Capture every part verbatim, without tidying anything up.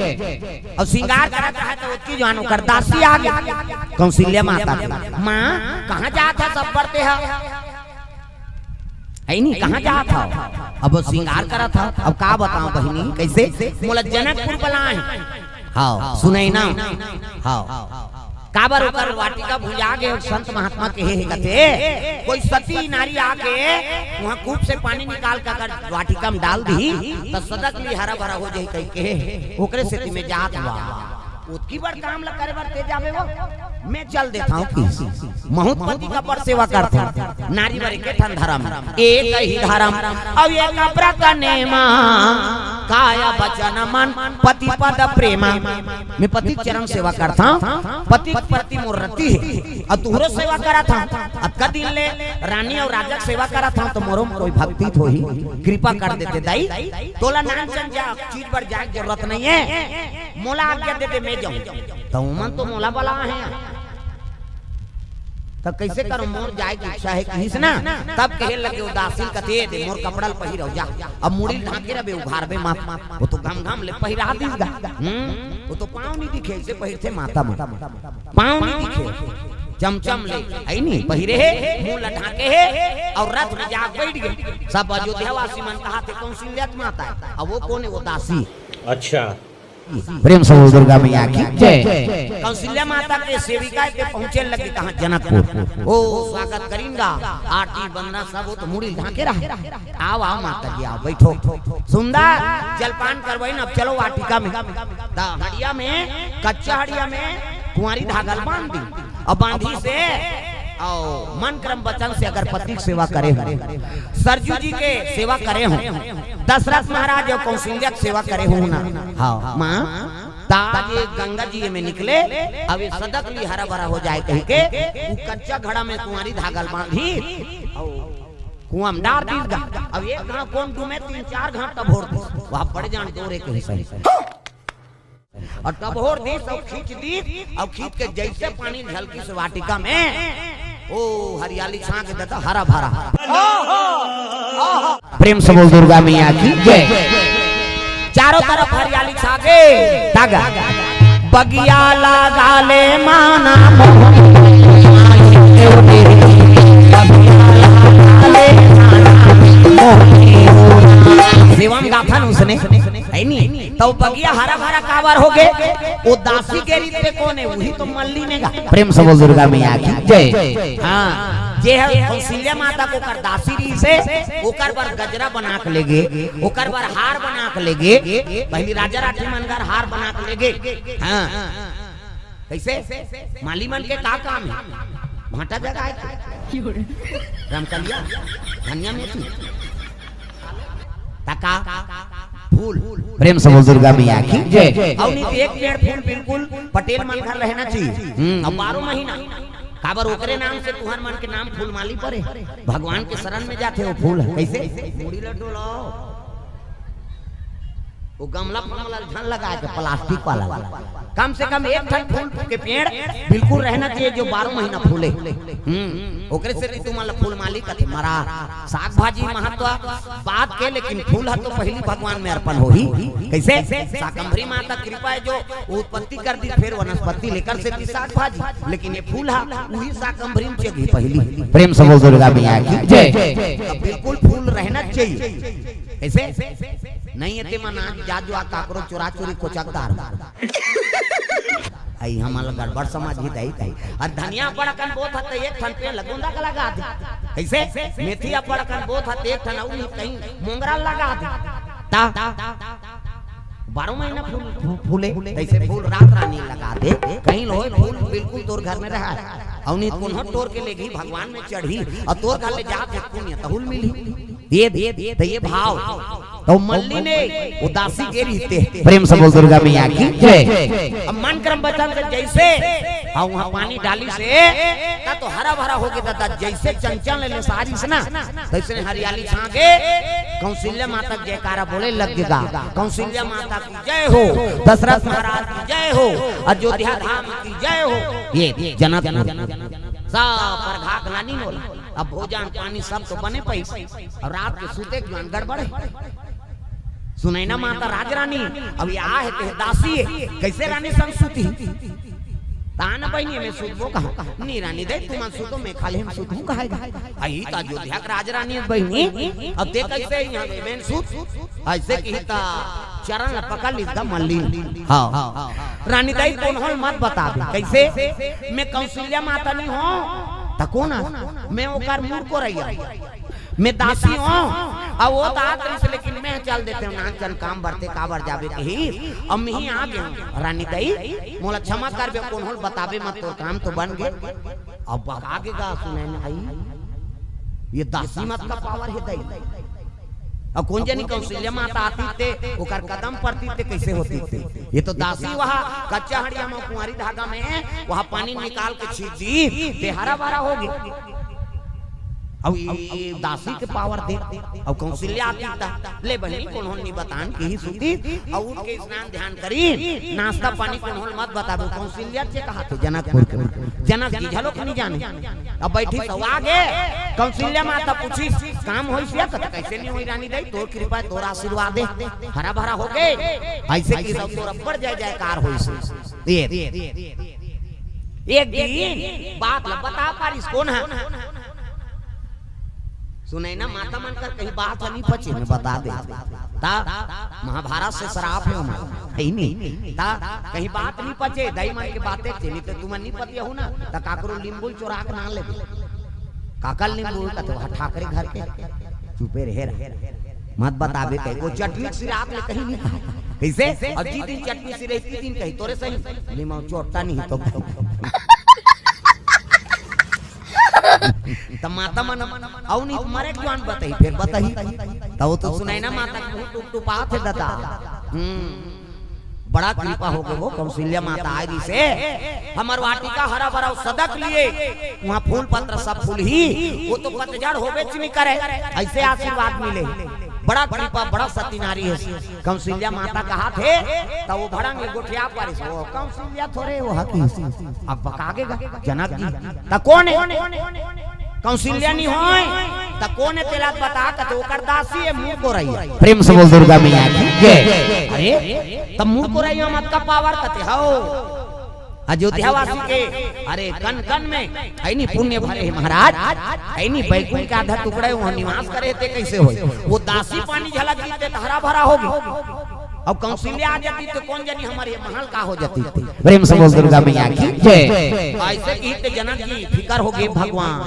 अउ श्रृंगार करत रहा त ओतकी जुवार ओकर दासी आगे। कौशल्या माता के, माँ, कहाँ जात हस अब्बड़ तेहा? है नी, कहाँ जात हव? अब वो श्रृंगार करत हव। अब का बतावं बहिनी, कइसे? मोला जनकपुर बलाय हे। हव, सुनई ना। हव। काबर ओकर वाटिका भुंजा गे, संत महात्मा कहे हे कथे, कोई सती नारी आके उहाँ कूप से पानी निकाल के अगर वाटिका में डाल दिही, त सदा के लिए हरा भरा हो जाही कहिके हे। ओकरे सेती में जात हवं। ओतकी बड़ काम ला करे बर ते जाबे वो? मैं चल देथंव कि महूँ त पति के बड़ सेवा करथंव। नारी बर एके ठन धरम, एक ही धरम, अउ एक व्रत नेमा, काय वचन मन पति पद प्रेमा। मैं पति के चरण सेवा करथंव, पति के प्रति मोर रति हे, अउ तुँहरो सेवा करत हंव। अतका दिन ले रानी अउ राजा के सेवा करत हंव, त मोरो म कोई भक्ति तो होही, कृपा कर देते दाई। तोला नानचन जा चीज बर जाय के जरूरत नइ हे, मोला आज्ञा दे दे, मैं जाहूँ। त ओमन तो मोला बलाय हे, त कइसे करंव, मोर जाय के इच्छा हे किहिस ना। तब कहे लगे, ओ दासी ल कथे, दे मोर कपड़ा ल पहिरव जा, अब मुड़ी ल ढांके रहिबे, उघारबे मत। वो तो घम घम ले पहिरा दिस गा। हम्म, वो तो पाँव नइ दिखे, अइसे पहिरथे माता मन, पाँव नइ दिखे, चमचम ले, है नी, पहिरे हे, मुँह ल ढांके हे, अउ रथ में जाके बइठ गे। सब अयोध्यावासी मन कहत हे, कौशल्या के माता हे। अब वो कोन हे? वो दासी। अच्छा। प्रेम से बोल दुर्गा मैया की जय। कौशल्या माता के सेविका के पहुँचे लगे कहाँ? जनकपुर। ओ स्वागत करिन गा, आरती वंदना सब, वो तो मुड़ी ल ढांके रहा। आव, आव माता जी, आव, बइठो। सुंदर, जलपान करवाइन, अब चलो वाटिका में। त हड़िया में, कच्चा हड़िया में कुंवारी धागा ल बांध दिस। अब बांधिस हे, अउ मन क्रम वचन से अगर पति के सेवा करे हों, सरजू जी के सेवा करे हों, दशरथ महाराज अउ कौशल्या के सेवा करे हों ना, हव माँ, त आज ये गंगा जी में निकले, अब ये सदा के लिए हरा भरा हो जाय कहिके, वो कच्चा घड़ा में कुंवारी धागा ल बांधिस, अउ कुआं में डार दिस गा। अब एक घांव कोन डूमे, तीन चार घांव टभोर दिस। वहाँ बड़े जान डोरे के हिसाब से। अउ टभोर दिस अउ खींच दिस, अउ खींच के जइसे पानी झलकिस वाटिका में, ओ हरियाली छा गे दादा, हरा भरा। प्रेम से बोल दुर्गा मैया की जय। चारों तरफ हरियाली छा गे। तागा। बगिया लगा ले माना मोहनी। सेवा में गाथन उसने, है नी? त वो बगिया हरा भरा काबर हो गे? वो दासी के रीत पे कोन हे? उही तो मल्ली ने गा। प्रेम से बोल दुर्गा मैया की जय। हाँ, जे हे कौशल्या माता के ओकर दासी रहिस हे, ओकर बर गजरा बना के लेगे, ओकर बर हार बना के लेगे। पहिली राजा राठी मन घर हार बना के लेगे। हाँ, कइसे? माली मन के का काम हे? भांटा जगाय के, रमकलिया, धनिया, मेथी, त का? फूल। प्रेम से बोल दुर्गा मैया की जय। अउ नहीं तो एक पेड़ फूल बिल्कुल पटेल मन घर रहना चाहिए। हम्म, अउ बारह महीना। काबर ओकरे नाम से तुहर मन के नाम फूलमाली परे। भगवान के शरण में जाथे वो फूल ह। कइसे? मुड़ी ल डोलाव। वो गमला फमला ल झन लगाय के, प्लास्टिक वाला ल। कम से कम एक ठन फूल के पेड़ बिल्कुल रहना चाहिए, जो बारह महीना फूले। हम्म, ओकरे सेती तुमन ल फूलमाली कथे। मरा साग भाजी महत्व बाद के, लेकिन फूल ह तो पहिली भगवान में अर्पण होही। कइसे? शाकंभरी माता कृपा हे जो उत्पत्ति कर दिस, फेर वनस्पति लेकर से दिस साग भाजी, लेकिन ये फूल ह उही शाकंभरी में चघी पहिली। प्रेम से बोल दुर्गा मैया की जय। त बिल्कुल फूल रहना चाहिए। कइसे? नहीं हे ते मन आज जा जो आ काकरो चोरा चोरी कोचकदार। अई हमन ल गड़बड़ समझही दाई, दाई। अउ धनिया अब्बड़ अकन बोत हस त एक ठन पेड़ ल गोंदा के लगा दे। कइसे? मेथी अब्बड़ अकन बोत हस त एक ठन अउ कहीं मोंगरा ल लगा दे। त बारह महीना फूल, फू-, फूले, तइसे फूल रात रानी लगा दे। कहीं ल होय फूल बिल्कुल तोर घर में रहय। अउ नहीं त कोनो टोर के लेगही, भगवान में चढ़ही, अउ तोर घर ले जात हे पुण्य तहू ल मिलही। ये, ये, त ये भाव। त मल्ली ने उदासी के रहिस हे। प्रेम से बोल दुर्गा मैया की जय। अब मन क्रम वचन से जइसे, अउ उहाँ पानी डालिस हे, त तो हरा भरा हो गे दादा। जइसे चंचल ले सारिस ना, तइसने हरियाली छा गे। कौशल्या माता के जयकारा बोले लग गे गा। कौशल्या माता की जय हो, दशरथ महाराज की जय हो, अयोध्या धाम की जय हो। ये जनकपुर सब परघा के लानिन ओला। अब भोजन पानी सब तो बने पइस, अउ रात के सुते के जुवार गड़बड़ हे। सुनैना माता राजरानी, अब ये आहे ते दासी हे, कैसे रानी संग सुतही? ता न बहिनी, मैं सुतबो कहाँ? नी रानी दई, तुमन सुतो, मैं खाली हम सुतहूँ कहाँ गा? अही ता अयोध्या के राजरानी हे बहिनी, अब ते कैसे यहाँ मैं सुत? ऐसे किही ता चरण ल पकड़ ली ता मल्ली। हाँ। रानी दई, कोन्हो ल मत बताबे। कैसे? मैं कौशल्या माता नी हों, त कोन आ? मैं ओकर मुरकोरइया। मैं दासी हों, अउ वो तो आत रहिस, लेकिन मैं चल देते हों, नान चन काम बरते काबर जाबे कही, अब मैं ही आ गे हों। रानी दई, मोला क्षमा करबे, कोन्हो ल बताबे मत, तोर काम तो बन गे। अब बका गे गा सुनैना, ये दासी म अतका पावर हे दई। अब कोन जनी कौशल्या माता आतिस ते, ओकर कदम परतिस ते, कैसे होतिस ते? ये तो दासी वहा कच्चा हड़िया म कुंवारी धागा में वहा पानी निकाल के छींच दी, ते हरा भरा हो गे। अब ये दासी के पावर दे, अब कौशल्या आतिस ता, ले बहिनी, कोन्हो ल नी बतान किही सुतिस, अउ उठ के स्नान ध्यान करिस, नास्ता पानी कोन्हो ल मत बताबे। कौशल्या ल के कहाथे? जनकपुर के। जनक जी घलो के नी जाने। अब बइठिस त आ गे, कौशल्या माता पूछिस, काम होइस या? कथे, कैसे नी होही रानी दई, तोर कृपा हे, तोर आशीर्वाद हे, हरा भरा हो गे। ऐसे किही सब तोर अब्बड़ जय जयकार होइस। ये एक दिन बात ल बता पारिस कोन हा? सुनैना माता मन कर कहीं बात नी पचे, मैं बता दे। ता महाभारत से श्राप हे ओमन, हे नी? ता कहीं बात नी पचे, दई मन के बाते चे, नी तो तुमन नी पतियहू ना, ता काकरो लींबू ल चोरा के ना लेबे। काकर लींबू ल? कथे, वहा ठाकरे घर के। चुपे रहे रहा, मत बताबे कही, वो चटनी सिरात ले कहीं नी कहा। कैसे? अब जी दिन चटनी सिरे, इसी दिन कही, तोरे सही, लीमा चोट्टा नहीं तो। त माता मन, अउ नी त मरे के जुआन बताही, फेर बताही। त वो तो सुनैना माता के मुंह टुपटुपात हे दादा। हम्म, बड़ा कृपा हो गे वो, कौशल्या माता आय रहिसे, हमर वाटिका हरा भरा सदक लिए, वहाँ फूल पत्र सब फूलही, वो तो पतझड़ होबेच नी करे, ऐसे आशीर्वाद मिले। बड़ा कृपा, बड़ा सती नारी हे। कौशल्या माता कहाथे, त वो भड़ंग ले गोठिया पारिस, वो कौशल्या थोरे, वो हकी। अब बका गे गा, जनक जी, त कोन हे? कौशल्या नी होय, त कोन हे तेला बता, कथे ओकर दासी हे, मुरकोरइया। प्रेम से बोल दुर्गा मैया की जय। अरे, त मुरकोरइया म अतका पावर, कथे हव। अयोध्यावासी के, अरे, कन कन में, हे नी, पुण्य भरे हे महाराज, हे नी, बैकुंठ के आधा टुकड़ा हे, वहाँ निवास करे हे ते कैसे होय? वो दासी पानी झलक दिस ते हरा भरा हो गे। अब कौशल्या आ जातिस त कोन जनी हमर ये महल का हो जातिस ते। प्रेम से बोल दुर्गा मैया की जय। ऐसे किहिस ते जनक जी फिकर हो गे भगवान।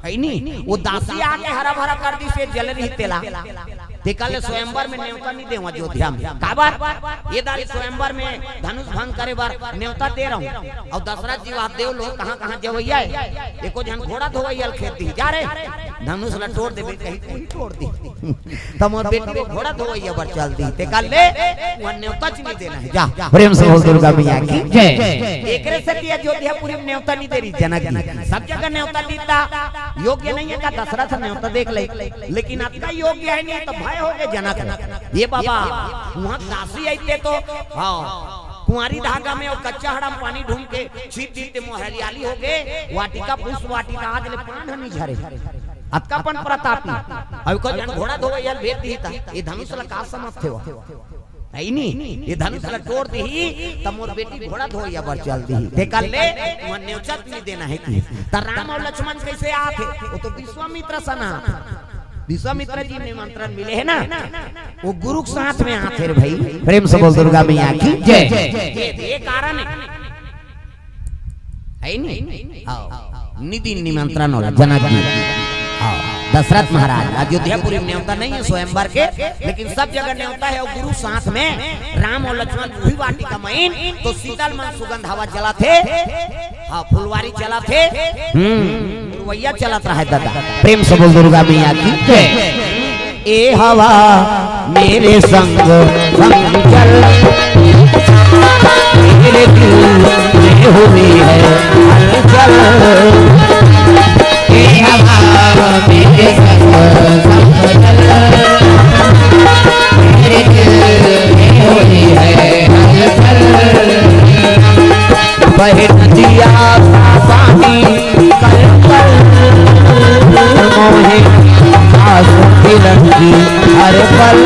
हे नी, वो दासी आके हरा भरा कर दिस, ये जल रहिस तेला। तेकर ले स्वयंवर में नेवता नी देवंव अयोध्या में। काबर? ये दारी स्वयंवर में धनुष भंग करे बर नेवता दे रहेंव। अउ दशरथ जी वहाँ देव लोग कहाँ कहाँ जवइया हे। एको झन घोड़ा धोवइया ल खेद दिस, जा रे, धनुष ल टोर देबे कही, तू ही टोर दिस। त मोर बेटी वो घोड़ा धोवइया बर चल दिस, तेकर ले वो नेवता च नी देना हे, जा। प्रेम से बोल दुर्गा मैया की जय। एकरे सेती अयोध्यापुरी में नेवता नी दे रहिस जनक जी, सब जगह नेवता दिस ता योग्य नहीं हे का दशरथ नेवता देख ले, लेकिन अतका योग्य हे नहीं त भय हो गे जनक ल। ये बाबा, वहाँ दासी आइस ते तो, हाँ, कुंवारी धागा में अउ कच्चा हड़ा म पानी ढूंढ के छींच दिस ते मोर हरियाली हो गे, वाटिका पुष्प वाटिका आज ले पान ह नी झरे। अतका अपन प्रतापी। अउ एको झन घोड़ा धोवइया ल भेज दिस ता, ये धनुष ल का समझथे वो? हे नी, ये धनुष ल टोर दिस, त मोर बेटी घोड़ा धोवइया बर चल दिस। तेकर ले, वो नेवता च नी देना हे कि। त राम अउ लक्ष्मण कैसे आथे? वो तो विश्वामित्र सन आथे। विश्वामित्र जी निमंत्रण मिले हे ना, वो गुरु के साथ में आथे रे भाई। प्रेम से बोल दुर्गा मैया की जय। ये, ये कारण हे। हे नी? हाँ। निधि निमंत्रण होला, जनक जी। हाँ। दशरथ महाराज, अयोध्यापुरी में नेवता नहीं हे स्वयंवर के, लेकिन सब जगह नेवता हे। अउ गुरु साथ में, राम अउ लक्ष्मण वही वाटिका में, त शीतल मन सुगंध हवा चलत हे। हाँ, फुलवारी चलत हे। हम्म। पुरवइया चलत रहय दादा। प्रेम से बोल दुर्गा मैया की जय। ए हवा मेरे संग संग चल, मेरे दिल में हुई है हलचल। ए हवा मेरे संग संग चल, मेरे दिल में हुई है हलचल। बहे नदिया का पानी कल कल, मोहे आस तिरंगी हर पल।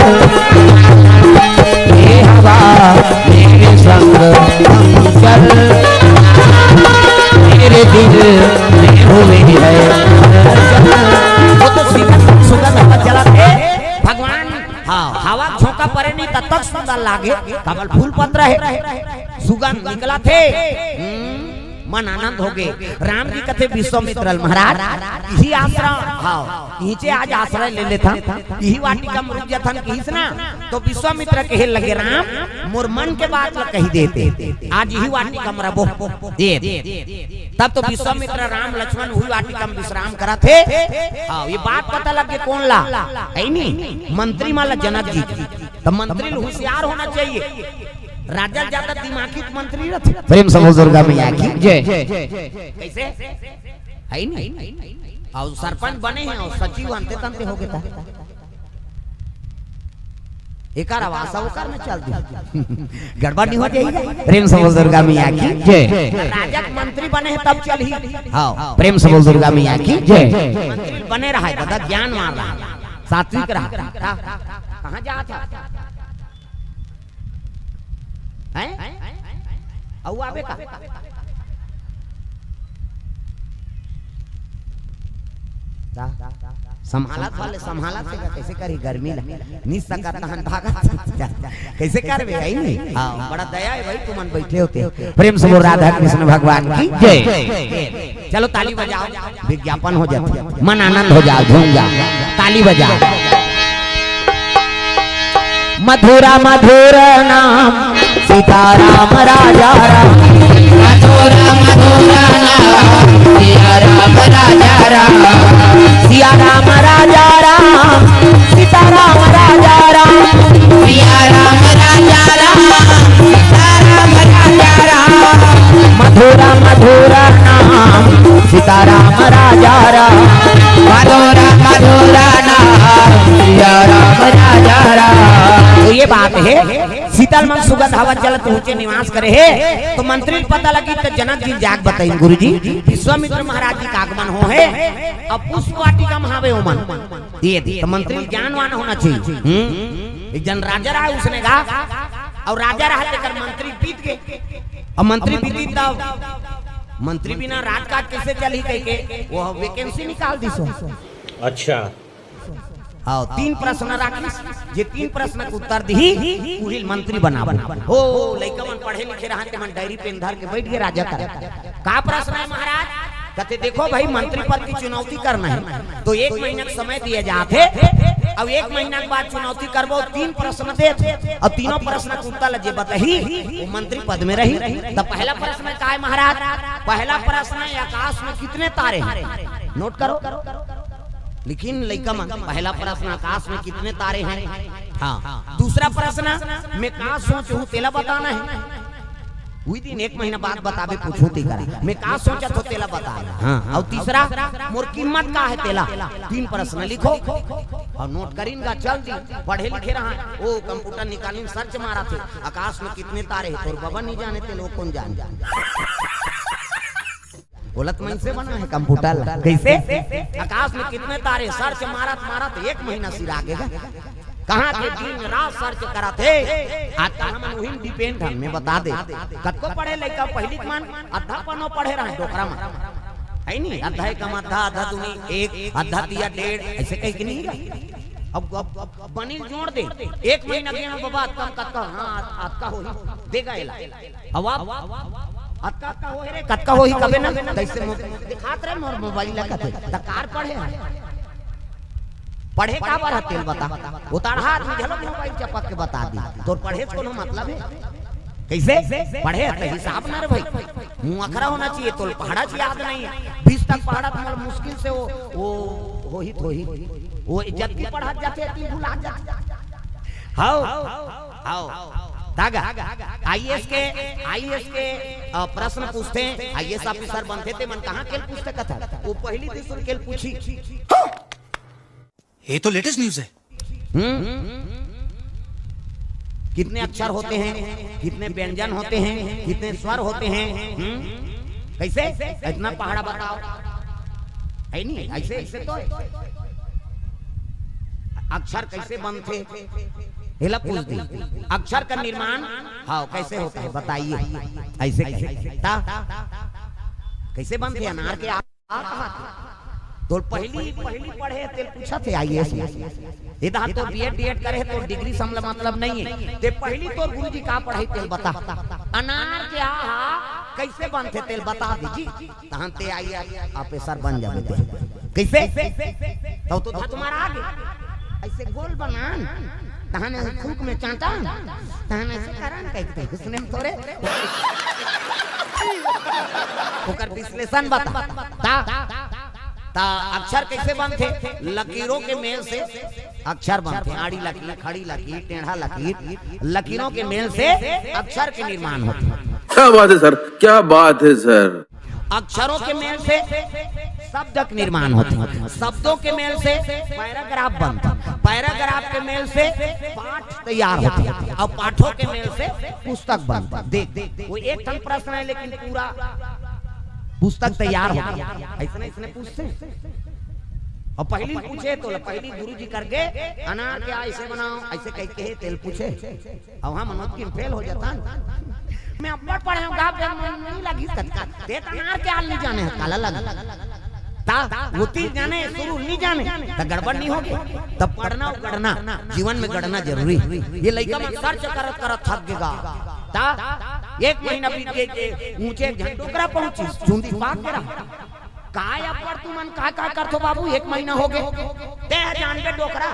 लागे, काबर फूल पत्र हे, सुगंध निकलत हे। हम्म, मन आनंद होगे। राम जी कथे विश्वामित्र ल, महाराज, इही आश्रम, हाँ, इहिचे आज आश्रय ले लेथन, इही वाटिका म रुक जथन, किहिस ना। तो विश्वामित्र कहे लगे, राम, मोर मन के बात ल कहि देते, आज इही वाटिका म रबो। ये, तब तो विश्वामित्र, राम, लक्ष्मण उही वाटिका म विश्राम करत हे। हाँ, ये बात पता लग गे कोन ला, हे नी, मंत्री मन ला, जनक जी के। त मंत्री ल होशियार होना चाहिए। राजा ज्यादा दिमागी मंत्री रथे। प्रेम से बोल दुर्गा मैया की जय। कैसे? हे नी? अउ सरपंच बने हे अउ सचिव अंते तंते होगे ता। एकर आवाज ओकर में चल दी। गड़बड़ नहीं हो जाएगा। प्रेम से बोल दुर्गा मैया की जय। राजा के मंत्री बने हे तब चलही। हाँ, प्रेम से बोल दुर्गा मैया की जय। मंत्री बने रहा हे दादा, ज्ञान मार रहा हे, सात्विक रहा हे। कहाँ जात हे? हैं? अउ आबे का? संभालत वाले संभालत हे का, कैसे करही गर्मी ला? नी सकत तहन भागत। कैसे करबे, हे नी? हाँ, बड़ा दया हे भाई, तुमन बैठे होते। प्रेम से बोल राधा कृष्ण भगवान की जय। चलो ताली बजाओ, विज्ञापन हो जात हे, मन आनंद हो जाओ, झूम जाओ, ताली बजाओ। मधुरा मधुर नाम सीताराम राजा राम। मधुरा मधुर नाम सिया राम राजा राम। सिया राम राजा राम, सीताराम राजा राम। सिया राम राजा राम, सीताराम राजा राम। मधुरा मधुर नाम सीताराम राजा राम। मधुरा मधुर नाम सिया राम राजा राम। तो ये बात हे, सीतल मन सुगंध हवा चलत ऊंचे निवास करे हे। तो मंत्री ल पता लगी तो जनक जी जाग बताइन, गुरुजी, विश्वामित्र महाराज जी का आगमन हो हे, अब पुष्प वाटिका म हावे ओमन। ये दे, तो मंत्री ल ज्ञानवान होना चाहिए। हम्म? एक जन राजा रहा, उसने कहा, अउ राजा रहा तेकर मंत्री बीत गे। अब मंत्री बीती तब मंत्री बिना राजकाज कैसे चलही कह के वो वैकेंसी निकाल दिस। अच्छा। हाँ, तीन प्रश्न राखिस, जे तीन प्रश्न के उत्तर दिही, उही ल मंत्री बनाबो। हो, लइका मन पढ़े लिखे रहा, ते मन डायरी पेन धर के बैठ गे राजा कर। का प्रश्न हे महाराज? कथे, देखो भाई, मंत्री पद की चुनौती करना हे, तो एक महीना के समय दिया जात हे, अउ एक महीना के बाद चुनौती करबो, तीन प्रश्न देत हे, अउ तीनों प्रश्न के उत्तर ल जे बताही, वो मंत्री पद में रही। त पहला प्रश्न का हे महाराज? पहला प्रश्न हे, आकाश में कितने तारे हैं? नोट करो। लेकिन लइका मन, पहला प्रश्न, आकाश में कितने तारे हैं? हाँ। दूसरा प्रश्न, मैं का सोचहूँ, तेला बताना हे। उही दिन एक महीना बाद बताबे, पूछहूँ तेकरा, मैं का सोचत हों, तेला बताना हे। हाँ। अउ तीसरा, मोर कीमत का हे, तेला। तीन प्रश्न लिखो अउ नोट करिन गा, चल दी। पढ़े लिखे रहा, ओ कंप्यूटर निकालिन, सर्च मारत हे, आकाश में कितने तारे हैं, तोर बबा नहीं जाने, तेला कोन जाने। बोलत मनसे बना हे कंप्यूटर ला। कैसे? आकाश में कितने तारे, सर्च मारत मारत एक महीना सिरा गे गा। कहाँ के दिन रात सर्च करत हे। आज कल हमन उही म डिपेंड हन, मैं बता दे। कतको पढ़े लइका पहिली के मन, आधा पन्ना पढ़े रहे डोकरा मन। हे नी? आधा एकम आधा, आधा दूनी एक, आधा तिया डेढ़, ऐसे कहि के नहीं गा। अब, अब, अब बनी ल जोड़ दे। एक महीना गेना बबा, अतका, अतका, हाँ, अतका होही, देगा एला। अब आप, अतका, अतका होही रे, कतका होही कबे ना, तइसे मो-, दिखात रहे मोर मोबाइल ला कथे, त कार पढ़े हे। पढ़े काबर हे तेला बता। उतारहा आदमी घलो मोबाइल चपक के बता दी। तोर पढ़े से कोनो मतलब हे? कैसे? पढ़े हे त हिसाब ना रे भाई। मुँह अखरा होना चाहिए, तोला पहाड़ा च याद नहीं हे। बीस तक पहाड़ा त मोला मुश्किल से वो, वो होही त होही। वो जब भी पढ़त जाथे, ती भुला जाथे। हाव, हाव। तागा, आईएएस के, आईएएस के, अ, प्रश्न पूछथे, आईएएस ऑफिसर बनथे, ते मन कहाँ के ल पूछथे कथा? वो पहिली दूसर के ल पूछही। ये तो लेटेस्ट न्यूज़ है। हम्म? कितने अक्षर होते हैं, कितने व्यंजन होते हैं, कितने स्वर होते हैं? हम्म? कैसे? इतना पहाड़ा बताओ। हे नी? ऐसे, ऐसे तो हे। अक्षर कैसे बनथे? एला पूछ दी। अक्षर का निर्माण, हाँ, कैसे होता है, बताइए। ऐसे कैसे? ता? कैसे बनथे अनार के आ-, आ कहाँ थे? तोर पहिली पहिली पढ़े तेल पूछत हे आईएएस में। ए दहा तोर बीएड डीएड करे हे, तोर डिग्री से हमला मतलब नहीं है। ते पहिली तोर गुरुजी का पढ़ाई तेल बता। अनार के आहा कैसे बनथे तेल बता दीजी। तहन ते आईएएस ऑफिसर बन जाबे ते। कैसे? तो तो धत मारा आगे। ऐसे गोल बनान। तहन फूक में चांटा। तहन ऐसे करन कह के उसने में तोरे। ओकर विश्लेषण बता। ता, ता अक्षर कैसे बनथे? लकीरों के मेल से अक्षर बनथे। आड़ी लकीर, खड़ी लकीर, टेढ़ा लकीर, लकीरों के मेल से अक्षर के निर्माण होथे। क्या बात है सर, क्या बात है सर। अक्षरों के मेल से शब्द के निर्माण होथे, शब्दों के मेल से पैराग्राफ बनथे, पैराग्राफ के मेल से पाठ तैयार होथे, अउ पाठों के मेल से पुस्तक बनथे। देख, वो एक ठन प्रश्न है, लेकिन पूरा पुस्तक तैयार हो गया। ऐसने, ऐसने पूछथे। अउ पहिली पूछे तो ल-, पहिली गुरुजी करके अनार के ऐसे बनाओ, ऐसे कह के तेल पूछे। अउ हम मनोज किम फेल हो जाता। मैं अब्बड़ पढ़े हूँ, गाँव के मन नहीं लगी कतका। ते त अनार के आल नहीं जाने है, काला लगी। ता, वो तीर जाने, शुरू नहीं जाने, त गड़बड़ नहीं होगे। तब पढ़ना अउ गढ़ना, जीवन में गढ़ना जरूरी। ये लइका मन सर्च करत करत थक गेगा। ता, एक महीना बीत गए के ऊंचे एक झन डोकरा पहुंची, चुंदी पाक के रहा। काय अब्बड़ तुमन काय काय करथो बाबू, एक महीना हो गए। ते ह जानबे डोकरा,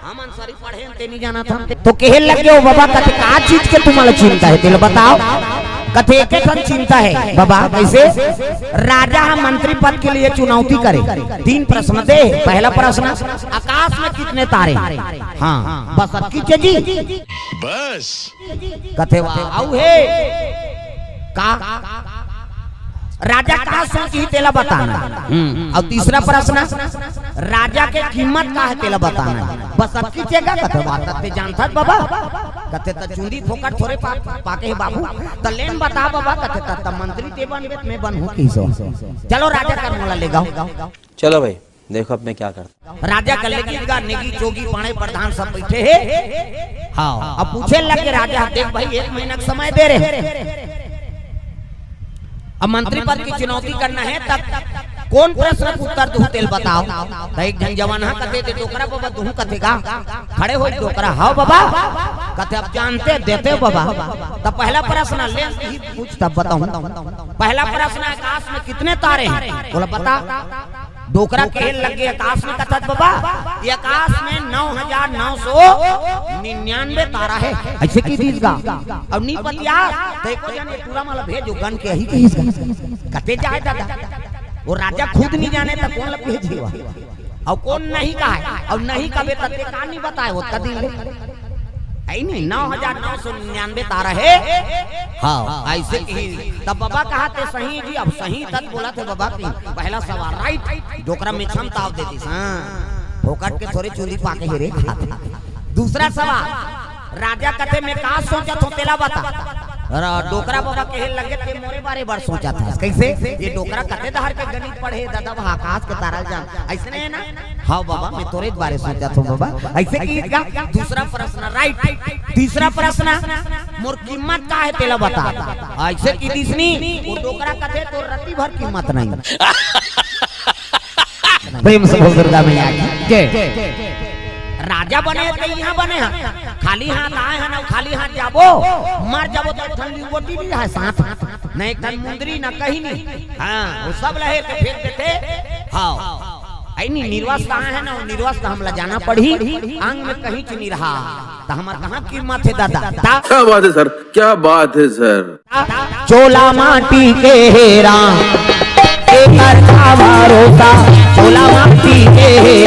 हमन सरी पढ़े हन, ते नहीं जानत हन। तो कहे लग गयो, बाबा कथे का चीज के तुम्हारा चिंता है, तेला बताओ। कथे एक ठन चिंता है बाबा, कैसे? राजा ह मंत्री पद के लिए चुनौती करे, तीन प्रश्न दे। पहला प्रश्न, आकाश में कितने तारे? हाँ, बस अतकी चीज। बस। कथे वाह, अउ हे का? राजा का सोचही तेला बताना। हम्म, अउ तीसरा प्रश्न, राजा के कीमत का है तेला बताना। बस अतकी चीज हे का? कथे वाह, त ते जानथस बाबा। कथे त चुंदी फोकट थोरे पा-, पाके हे बाबू। त लेन बता बाबा। कथे त, त मंत्री ते बनबे त मैं बनहूँ कइसे? चलो राजा कर मोला लेगव। चलो भाई, देखो अब मैं क्या करता। राजा कर लेगेगा, नेगी जोगी पाणे प्रधान सब बैठे हे। हाँ, अब पूछे लगे राजा, देख भाई, एक महीना का समय दे रहे हैं। अब मंत्री पद की चुनौती करना है, तब कौन प्रश्न का उत्तर दूँ तेल बताओ। त एक झन जवान हा कथे, ते डोकरा बाबा दूँ कथे गा। खड़े हो डोकरा, हव बाबा। कथे अब जानते देते हो बाबा। त पहला प्रश्न ले ही पूछ तब बताऊँ। पहला प्रश्न, आकाश में कितने तारे हैं? बोला बता। डोकरा कहे लगे आकाश में, कथस बाबा, ये आकाश में नौ हजार नौ सौ निन्यानवे तारा है। ऐसे कहि दीस गा। अउ नी पतियास, त एको जन ये टूरा मन ला भेजो, गन के यही कहिस गा। कथे जाय दादा, वो राजा खुद नहीं जाने त कोन ला भेजे? अउ कोन नहीं कहे, अउ नहीं कबे त ते का नहीं बताए, वो कदी ले। है नहीं, नौ हजार नौ सौ निन्यानवे तारा है। हाँ, ऐसे ही। तब बाबा कहा ते सही जी, अब सही तक बोला थे बाबा की। पहला सवाल राइट, डोकरा में क्षमता दे दीस। हाँ, फोकट के थोरे चुंदी पाके हे रे खात। दूसरा सवाल, राजा कथे मैं का सोचत हों तेला बता। र-, डोकरा बाबा कहे लगे ते मोरे बारे बर सोचत हस। कैसे? ये डोकरा कते डहर के गणित पढ़े, दादा, वह आकाश के तारा जान। ऐसने है ना? हाँ बाबा, मैं तोरे बारे सोचत हों बाबा। ऐसे कहिस गा। दूसरा प्रश्न राइट। तीसरा प्रश्न, मोर कीमत का है तेला बता। ऐसे कहि दीस नी, वो डोकरा कथे तोर रत्ती भर कीमत नहीं। प्रेम से बोल दुर्गा मैया की जय। राजा बने हे त इहाँ बने हे, खाली हाथ आए हन अउ खाली हाथ जाबो, मर जाबो त एक ठन लिंगोटी नहीं हे साथ, न एक ठन मुंदरी, न कहीं नहीं। हाँ, वो सब लहे के फेंक देथे। हाँ, ऐ नहीं, निर्वस्त्र आए हन, वो निर्वस्त्र हमला जाना पड़ही, अंग में कहीं चुनी रहा, त हमर कहाँ कीमत हे दादा? ता क्या बात है सर, क्या बात है सर। चोला माटी के हे राम, एकर का भरोसा। चोला माटी के हे